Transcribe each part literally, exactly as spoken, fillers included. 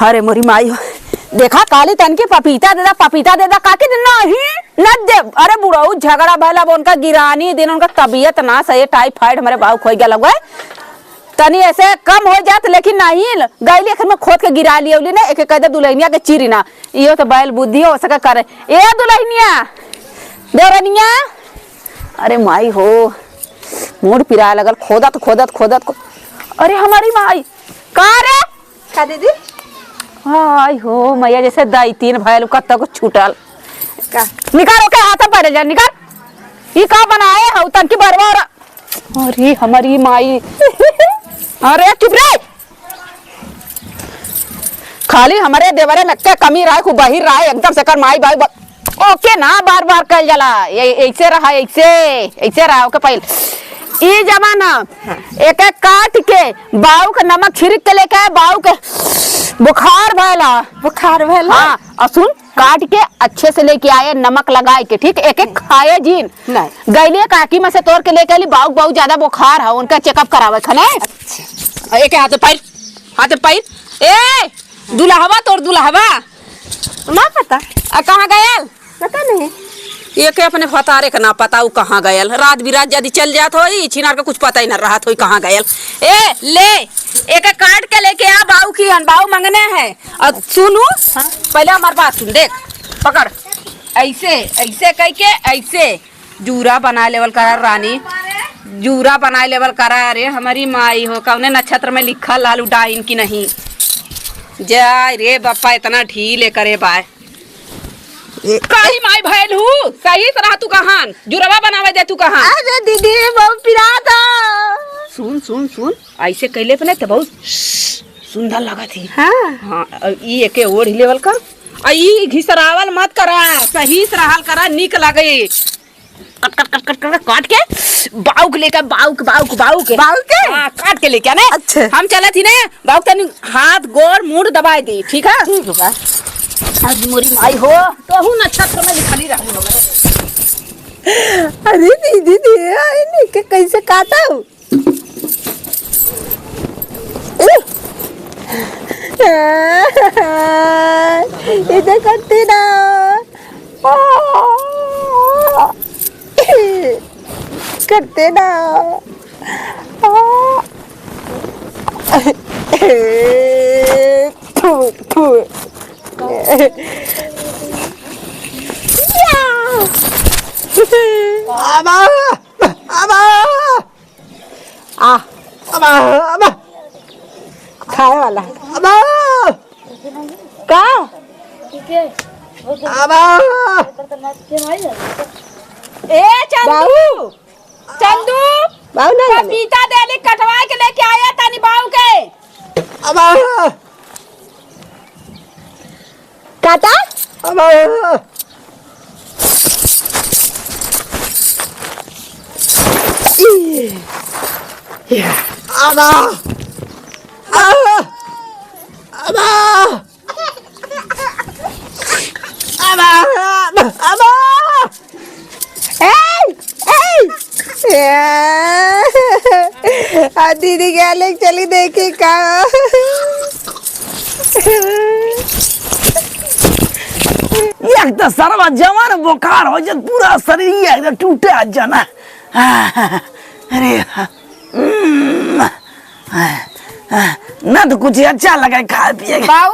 अरे मोरी माई हो, देखा काली तनकी पपीता दे दा, पपीता दे दा, काकी दे, नहीं, न दे। अरे बुढ़ऊ झगड़ा भइल, अब उनका गिरानी दिन उनका तबीयत ना सही, टाइफाइड हमरे बाऊ खोई गल हुआ। तनी ऐसे कम हो जात, लेकिन नहीं, गइली एखन में खोद के गिरा लियौली ना, एके कह दे दुल्हनिया के चीरी ना। इहो तो बैल बुद्धि हो सके करे। ए दुल्हनिया, देवरनिया, अरे माई हो, मूड़ पिराए लगल, खोदत, खोदत, खोदत, खो-, अरे हमारी माई, का रे? का दीदी? आई हो मैया, जैसे दाई तीन भाई लोग कत्ता को छूटल। का? निकाल ओके हाथ पर जा, निकाल। ई का बनाए हौ तनकी बरवा और अरे हमारी माई। अरे चुप रे। खाली हमरे देवरे में के कमी रहे, खूब बहिर रहे, एकदम से कर माई बाई ब-, ओके ना बार बार कल जाला। ये ऐसे रहा, ऐसे, ऐसे रहा, ओके पहले। ई जमाना हाँ। एक एक काट के बाऊ के नमक छिड़क के लेके आए, बाऊ के बुखार भैला। बुखार भैला? हाँ, और सुन, काट के अच्छे से लेके आए, नमक लगाए के, ठीक, एक एक खाए जीन। नहीं। गइले काकी में से तोड़ के लेके आली, बाऊ, बाऊ ज्यादा बुखार है, उनका चेकअप करावे खने। अच्छा। एक हाथ पैर, हाथ पैर। ए, दुल्हवा तोर दुल्हवा। ना पता। आ, कहाँ गयल? पता नहीं। एके अपने भतारे के ना पता, उ कहाँ गयल। रात बिरात जदी चल जात होई, छिनार के कुछ पता ही ना रहत होई कहाँ गयल। ए, ले, एके काट के लेके आ, बाऊ की हन, बाऊ मंगने हैं। और सुनू, हाँ। पहले हमार बात सुन, देख, पकड़, ऐसे, ऐसे कह के, ऐसे जूरा बनाए लेवल करा रानी, जूरा बनाए लेवल करा। अरे हमारी माई हो, कौने नक्षत्र में लिखल लालू डाइन की नहीं? जाय रे बप्पा, इतना ढील करे बाय। ए, काली माई भैल हूँ, सही से रहा तू कहान, जुरवा बनावे दे तू कहान। अरे दीदी, बहुत पिरात है। सुन, सुन, सुन, ऐसे कैले पे नहीं तो बहुत सुंदर लगा थी। हाँ। हाँ, और ई एके ओढ़ लेवल कर, और ई घिसरावल मत करा, सही से रहल करा, निक लगे। कट, कट, कट, कट, कट, काट के बाउक लेकर, बाउक, बाउक, बाउक। बाउक के? हाँ, काट के लेके आने। अच्छा। हम चलत ही ने, बाउक तनी हाथ, गोड़, मूड़ दबाए दी, ठीक है? ठीक बा। आज मोरी माई हो, तोहू नक्षत्र में लिखली रहली हो। अरे दीदी, दे, आई नहीं के कैसे काटा हूँ? इधर करते ना, करते ना। थू, थू। आबा, आबा। आ, अब आ, अब आ। खाए वाला। अब आ। का? अब आ। ए, चंदू! बाबू। चंदू! बाबू, ना जाने। पपीता देली, कटवा के लेके आया तनी बाऊ के। अब आ। काटा? अब आ। ई, या। अब आ। अब आ। अब आ। अब आ। अब आ। ए, ए, ए, आ दीदी के लेके चली देखी का। एक तो सरवा जवान बुखार हो जात, पूरा शरीर ही एकदम टूटे आ जाना। अरे, हम्म। ना तो कुछ अच्छा लगा खाए पिए के। बाऊ?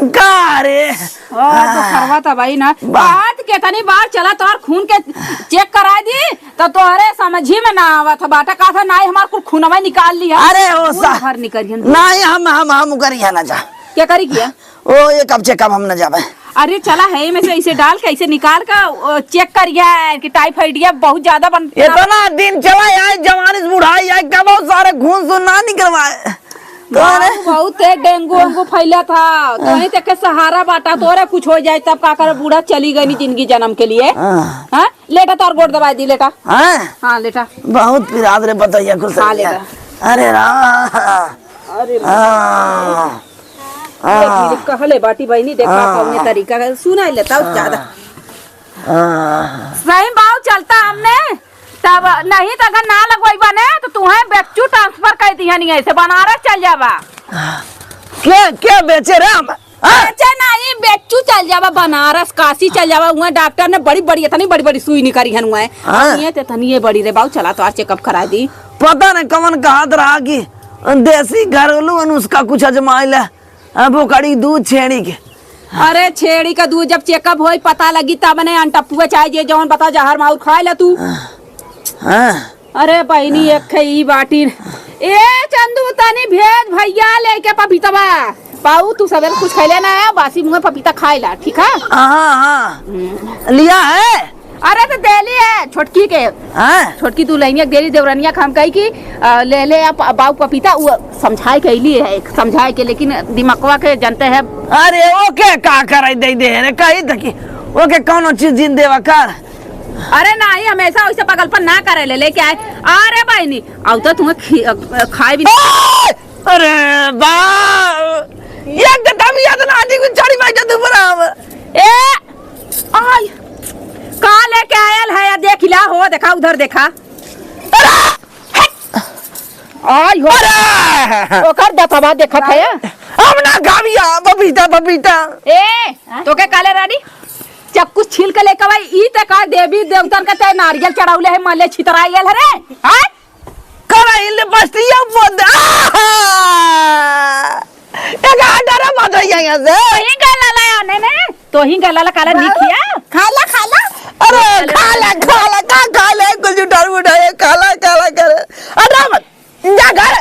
का रे? ओ, तो खरवा त भाई ना। बा- बात केतनी बार चला, तोहर खून के चेक करा दी, तो तोहरे समझी में ना आवत ह। बाटा का था, नाई हमार कुल खूनवा निकाल लिया। अरे, ओ खून सा- भर निकलिहन। नाई, हम, हम, हम करिया ना जा। क्या करी किया? ओ, ये कब से कब हम न जाबे। अरे चला है, में से ऐसे डाल के, ऐसे निकाल के, ओ, चेक करिया कि टाइफाइडिया बहुत ज्यादा बन- इतना दिन चला है, जवानी से बुढ़ाई है, कब बहुत सारे खून सुन ना निकलवाए। बाऊ, बहुत तेज डेंगू वेंगू फैला था, तो हाँ। वहीं तक के सहारा बाटा, तोरे कुछ हो जाए तब का करे, बूढ़ा चली गई नी जिंदगी जन्म के लिए। हाँ। हाँ? लेटा, तार गोड़ दबाई दी, लेटा। हाँ? हाँ, लेटा। बहुत पिरात रे, बताइए कुछ। हाँ, लेटा। अरे राम। अरे हाँ। ये हाँ। भी कहले बाटी बहिनी, देखा हाँ। कौने तरीका है, सुनाई लेता हूँ ज्यादा। हाँ। सही बाऊ चलता हमने, तब नहीं तो अगर ना लगवाई बने तो तुम्हें बेच्चू ट्रांसफर कर दिया नहीं, ऐसे बनारस चल जाबा। के, के बेचे रे हम? हाँ? बेचे नाहीं, बेचू चल जावा बनारस, काशी चल जावा, उहाँ डॉक्टर ने बड़ी बड़ी, इतनी बड़ी बड़ी सुई निकाली हन उहाँ। हाँ। ये ते तनी ये बड़ी रे बाऊ, चला तो आज चेकअप करा दी। पता नहीं कौन कहत रहा कि देसी घरेलू नुस्खा कुछ आजमाई ले। अब वो कड़ी दूध छेड़ी के। अरे छेड़ी का दूध जब चेकअप होई, पता लगी तब ने अंटपुआ चाहे जे जौन बता जहर माउर खाए ला तू। हाँ। अरे बहिनी, एक खे ई बाटी। ए चंदू, तनी भेज भैया लेके पपीतवा। बाऊ, तू सवेरे कुछ खैले ना है, बासी मुँह पपीता खाए ला, ठीक है? हाँ, हाँ। हम्म। लिया है? अरे तो देली है छोटकी के। हाँ। छोटकी दुल्हनिया के देली, देवरनिया के हम कही कि, अ, ले ले आप बाऊ पपीता, वो समझाए के अइली है, समझाए के, लेकिन दिमकवा के जनते हैं। अरे ओके का करे दे दे रे, कही त कि ओके कौनो चीज जिन देवा कर। अरे नाही, हमेशा वैसे पागलपन ना करे ले, लेके आए। अरे बहिनी, अब तो तुम्हें खी-, अ, अ, खाए भी ए! अरे बा, एक तो तबीयत ना ठीक, चढ़ी बैठे तू बराबर। ए, आई, का लेके आयल है या देख ला हो, देखा उधर देखा। अरे! आई हो। अरे! ओकर दतवा देखत है। हम ना खाबिया, पपीता, पपीता। ए, तो के काले रानी, चक्कू छील के लेके आई, ई ते का देवी देवतन के ते नारियल चढ़ाउले है, मले छितराइल है रे। हाँ? करा इले बस्तिया बोद। आहा! एक आडरा बन रही है यहाँ से। तोही गला लाया ने ने, तोही गला ला काला नहीं किया। खाला, खाला। अरे, खाला, खाला, का खाले? कुछ उठा, उठा, ये खाला, खाला, खाला। अरे, मत। जा घर।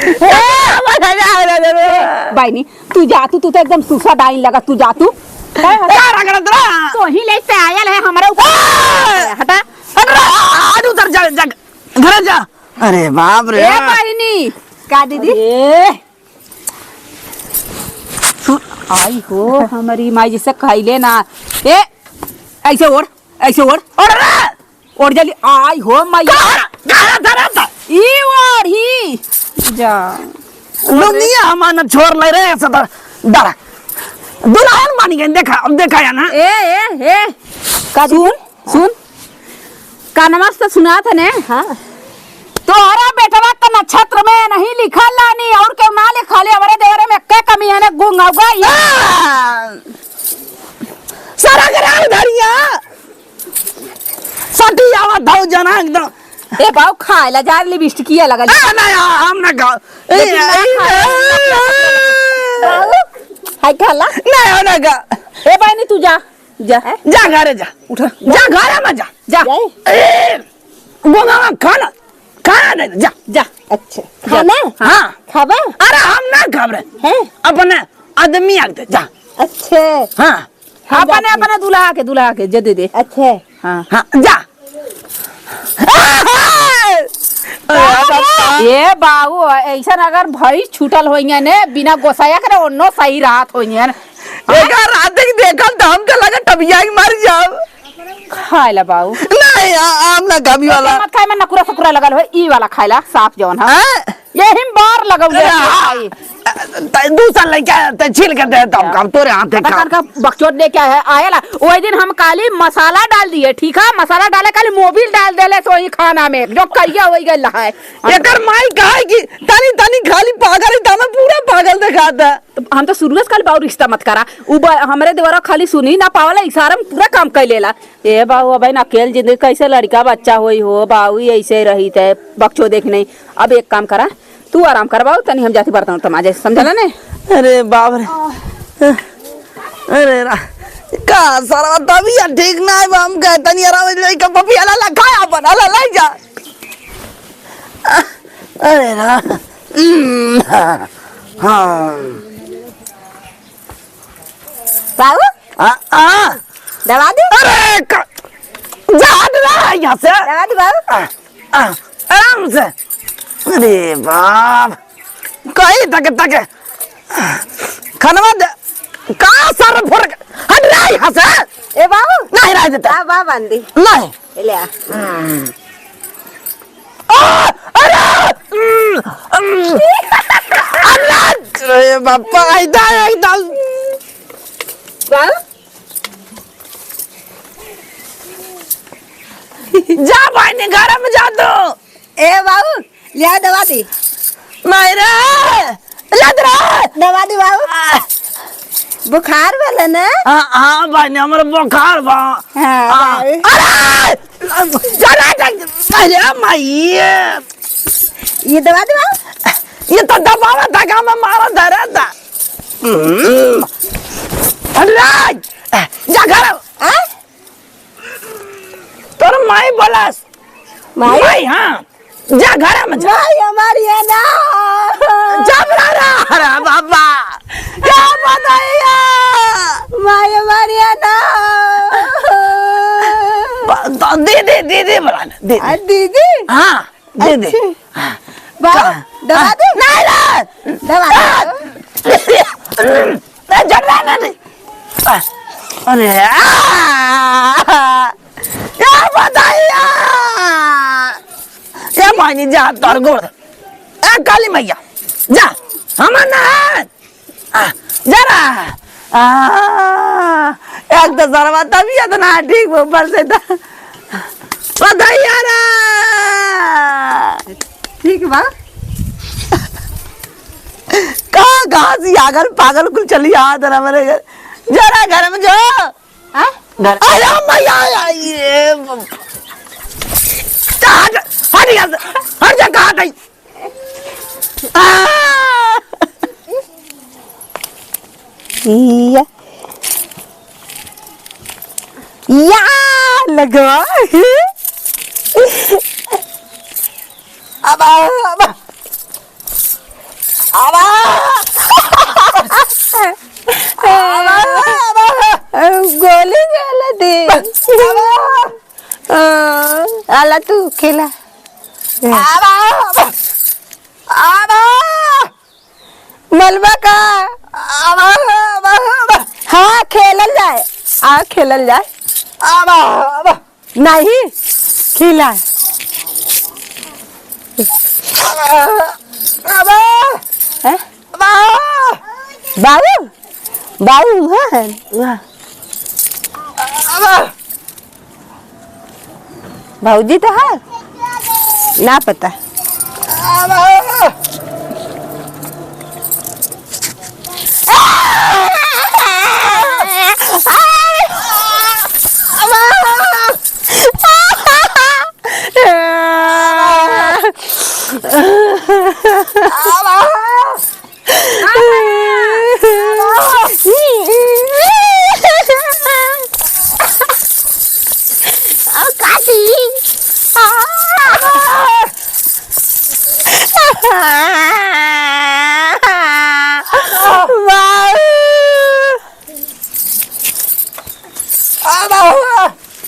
ए, बाइनी, तू जा तू, तू तो एकदम सुसा डाइन लगा, तू जा तू। का रगड़त रहा? तोही ले से आयल है हमरा ऊपर। ए! हटा। अरे, आज उधर जा, जा, घर जा। अरे बाप रे। ए बहिनी। का दीदी? अरे। सुन, आई हो, हमारी माई जैसे खाई ले ना। ए, ऐसे ओढ़, ऐसे ओढ़। ओढ़ रे। ओढ़ जल्दी, आई हो माई। कहाँ, कहाँ धरा था? ई ओढ़ ही। जा। दुनिया हमारा छोड़ ले रे, ऐसा तो डरा। दुल्हन बन गई, देखा, अब देखा या ना। ए, ए, ए। का सुन, सुन। कानवा से सुनात है ने? हाँ। तोहरा बेटवा का नक्षत्र में नहीं लिखल लानी, और केहू ना लिखले, हमरे देवरे में एक्के कमी है ने, गुंग हो गई। आ! सरक रहा धरिया। सटी आवत हौ जना एकदम। ए बाऊ, खाए ला जा, लिपस्टिकिया लगा ली। आ, ना, आ, हम ना खाओ। ए, लेकिन ना ए, खाए, ए, बाऊ, हाय खाला। ना, ना खा। ए बहिनी, तू जा, जा। हैं? जा घरे जा। उठा। जा घरे में जा। जा। ए, गोंगावा खाना, खाना दे, जा। जा। अच्छा। जा। खाना? हाँ। खाबा? अरे, हम ना खाब रे। हैं? अपने आदमी आग दे, जा। अच्छा। हाँ। हम अपने, जाते हैं। अपने दुल्हा के, दुल्हा के, जे दे दे। अच्छा। हाँ। हाँ, जा। ए बाबू, ऐसन अगर भैंस छूटल होइहैं ने, बिना गोसाया करे ओन्नो सही रहत होइहैं। एकर रात के देखल त हमके लगे टबियाई मर जाब। खाए ला बाबू। नहीं, आ-, आम ना खाबी वाला। मत खाए, में नकुरा सकुरा लगल हो, ई वाला खाए ला, साफ जौन है। हाँ? यही में बार लगौले अरे, है हाँ। भाई। त-, दूसर लइका, त छील के दे, तब का? कब तोरे हाथे पता का? कौन का बकचोद लेके आया है, आया ला। वही दिन हम काली मसाला डाल दिए, ठीक है? मसाला डाले, काली मोबिल डाल देले सोई खाना में, जो करिया होई गइल है। एकर माई कहे कि तनी, तनी खाली पागल है, त हमें पूरा पागल दिखाता। तो हम तो शुरू से काली बाऊ रिश्ता मत करा। उ ब-, हमरे देवरा खाली सुनी ना पावला, इशारा में पूरा काम कर लेला। ए बाऊ, अब है ना, अकेल जिंदगी कैसे लड़का बच्चा होई हो बाऊ, ई ऐसे रही ते बकचोद एक नहीं। अब एक काम करा, तू आराम कर बाऊ, तनी हम जाती बर्तन उर्तन माजे, समझला ने? अरे बाप रे। अरे रा-, का सारा तबीयत ठीक ना है, हम कहे तनी आराम ले, का पपिया ला, ला, खाया अपन, ला, ला, जा। अरे रा-, हम्म, हाँ। बाबू? आ, आ। दवा दी? अरे, क-, जा हट ना यहाँ से। दवा दी बाबू? आ, आ, आराम से। अरे बाप, कहीं तक, तक खनवा दे, का सर फोड़ के, हट ना यहाँ से। ए बाबू? नहीं रह देता। आ, बा बांधी। नहीं। ले आ। हम्म। आ, अरे, हम्म, हम्म। अरे, अरे बापा, आइदा, आइदा। बाबू? जा भाई ने घर में जा तू। ए बाबू, लिया दवा दी। मायरा, लग रहा है। दवा दी बाबू। आ। बुखार वाला ना? हाँ, हाँ, बहिनी, हमर बुखार बा। हाँ, हाँ। बाबू। अरे! जरा, अरे माई। ये दवा दी बाबू। ये तो दबावा था, का मैं मारा धरा था। हम्म। अरे! जा घर। हाँ? तोर माई बोलस। माई? माई, हाँ। जा घर में जा। माई हमारी है ना। जब रा, रा, रा, बाबा। क्या बताइए? माई हमारी है ना। ब-, तो दीदी, दीदी बोला ना, दीदी। आ, दीदी? हाँ। दे दे। अच्छा। हाँ। बाबू, का? दवा हाँ। दे। नहीं, नहीं। दवा आ! दे। नहीं, जब नहीं, नहीं, नहीं। आ, अरे, आ! या बताइया। या मानी जा, तोर गोड़। ए, काली मैया, जा। हमर ना है। आ, जरा। आ, एक तो सरवा तबीयत ना ठीक बा, ऊपर से त-, ओ दैया रे। ठीक बा। का घास यागल पागल कुल चली आ जरा मेरे घर। जरा घर में जो। हाँ? घर। अरे मैया, ये। हट, हट यहाँ से। हट जा, कहाँ गई? आ! या, या लगा। अब, अब, अब। अब, अब, अब। गोली गलती। अब। आ, आला तू खेला। आवा, आवा, मलबा का? आवा, आवा, आवा। हाँ, खेलल जाए। आ, खेलल जाए। आवा, आवा। नहीं, खेला। आवा, आवा। हैं? बाऊ! बाऊ! बाऊ, हाँ, हाँ। भौजी तो है? ना पता।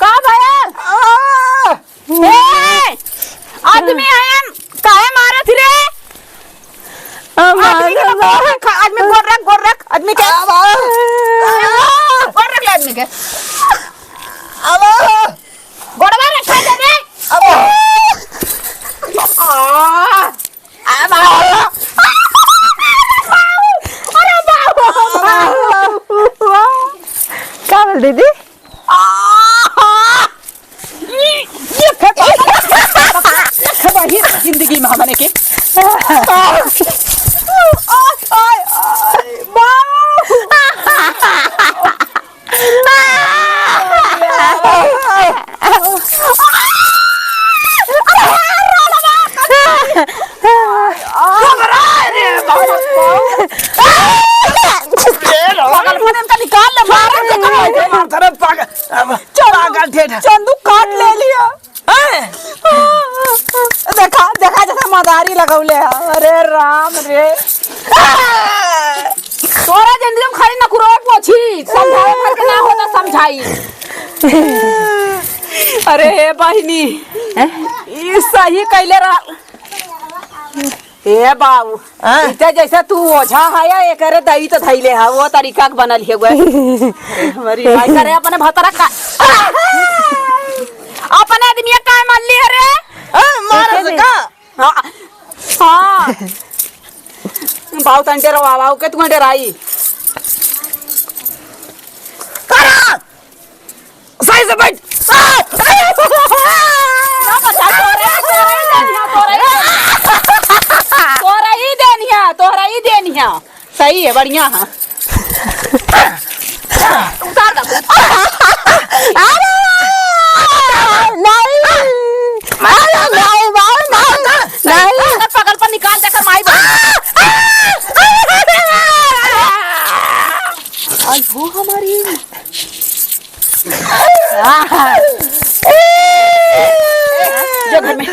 का भयल? ए, आदमी आयन, काहे मारत रे? आदमी के गोड़ रख, आदमी गोड़ रख, गोड़ रख, आदमी के। गोड़ रख ले आदमी के। गोड़वा रखा दे रे। अरे बाबू, बाबू। का बोल दीदी? आहा! ये, ये फेंको। ये फेंको ही जिंदगी में हमने के। आय, आय, आय, बाबू। घबरा रे बाबू। ए, पागल, मने इनका निकाल ले, मार दे, कहाँ है? मार दे, पागल। अब चंदू, पागल ठेठ। चंदू काट ले लिया। हैं? देखा, देखा, जैसे मदारी लगौले है। अरे राम रे। तोरा जिंदगी में खाली नकुरवा पोछी, समझावे भर के ना होता समझाई। अरे हे बहिनी, हैं? ई सही कैले रहा। ए बाबू, हाँ? इते जैसे तू ओझा है या एकरे दई तो धैले है, वो तरीका के बनल है वे। हमारी माई करे अपने भतरा का, अपने आदमी का मल्ली है रे। हाँ, मारा से का? हाँ, हाँ। बाऊ तन डेरवा, बाऊ के तू डेराई। करा! सही से बैठ। आ! ना बचा, तोरा, तोरा ही देनिया, तोरा ही। तोरा ही देनिया, तोरा ही देनिया। सही है, बढ़िया है। उतार दे। अरे, नहीं। अरे, नहीं, माई, नहीं, नहीं। पकड़, पकड़ पर निकाल दे कर माई बहन। आई हो हमारी। जो घर में।